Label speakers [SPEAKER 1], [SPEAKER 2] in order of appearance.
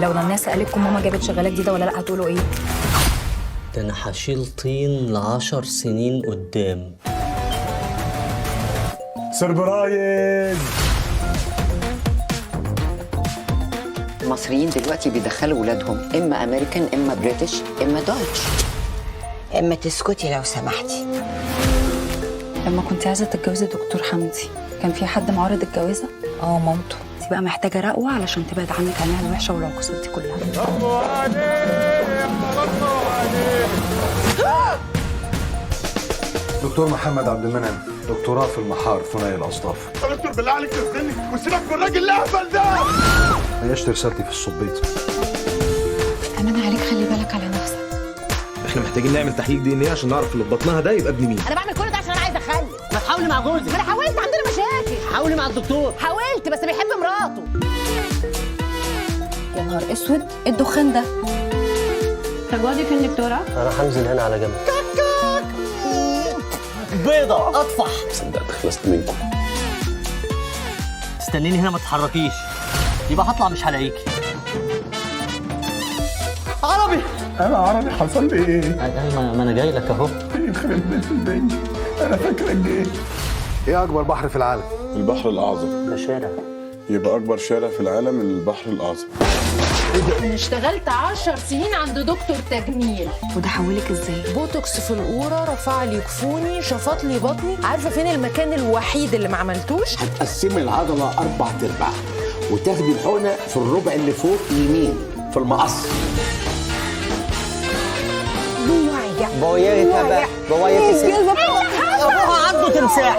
[SPEAKER 1] لو الناس سالتكم ماما جابت شغالة جديدة ولا لا هتقولوا ايه؟
[SPEAKER 2] ده انا هشيل طين ل10 سنين قدام.
[SPEAKER 3] surprise.
[SPEAKER 4] المصريين دلوقتي بيدخلوا ولادهم اما امريكان اما British اما Deutsch.
[SPEAKER 5] اما تسكتي لو سمحتي.
[SPEAKER 1] لما كنت عايزه تتجوزي دكتور حمدي كان في حد معارض الجوازه؟ اه، مامته. انت بقى محتاجه رقوه علشان تبعد عنك عينيها الوحشة والعكوسات دي كلها.
[SPEAKER 3] الله عليك، الله عليك.
[SPEAKER 6] دكتور محمد عبد المنعم، دكتوراه في المحار ثنائي الاصداف.
[SPEAKER 3] يا دكتور بالله عليك تنزلني وسيبك من الراجل الاهبل ده.
[SPEAKER 6] عيشت رسالتي في الصبيط.
[SPEAKER 1] امان عليك، خلي بالك على نفسك.
[SPEAKER 7] احنا محتاجين نعمل تحليل DNA عشان نعرف اللي في بطنها ده يبقى ابن مين.
[SPEAKER 8] انا بعمل كل ده عشان انا عايزه اخلف.
[SPEAKER 9] ما تحاولي مع جوزك.
[SPEAKER 8] ما انا حاولت، عندنا مشاكل.
[SPEAKER 9] حاولي مع الدكتور.
[SPEAKER 8] حاولت بس بيحب مراته.
[SPEAKER 1] يا نهار اسود، إيه الدخان ده؟
[SPEAKER 10] تقعدي فين دكتورة؟
[SPEAKER 2] انا هنزل هنا على جنب. بيضة اطفح.
[SPEAKER 11] صدقت خلصت منكم.
[SPEAKER 2] استنيني هنا ما تتحركيش، يبقى هطلع مش هلاقيكي. عربي.
[SPEAKER 3] انا عربي حصل لي ايه؟
[SPEAKER 2] ما انا جاي لك اهو.
[SPEAKER 3] يخرب بيت البنج، انا فاكرك جيت.
[SPEAKER 6] ايه اكبر بحر في العالم؟
[SPEAKER 11] البحر الأعظم.
[SPEAKER 2] ده شارع.
[SPEAKER 11] يبقى أكبر شارع في العالم البحر الأعظم.
[SPEAKER 10] انا اشتغلت 10 سنين عند دكتور تجميل.
[SPEAKER 1] وده حولك ازاي؟
[SPEAKER 10] بوتوكس في القوره، رفع لي جفوني، شفط لي بطني. عارفه فين المكان الوحيد اللي ما عملتوش؟
[SPEAKER 12] هتقسمي العضلة أربع أرباع وتاخدي الحقنة في الربع اللي فوق يمين في المقص.
[SPEAKER 2] بويا. ابوها عنده تمساح.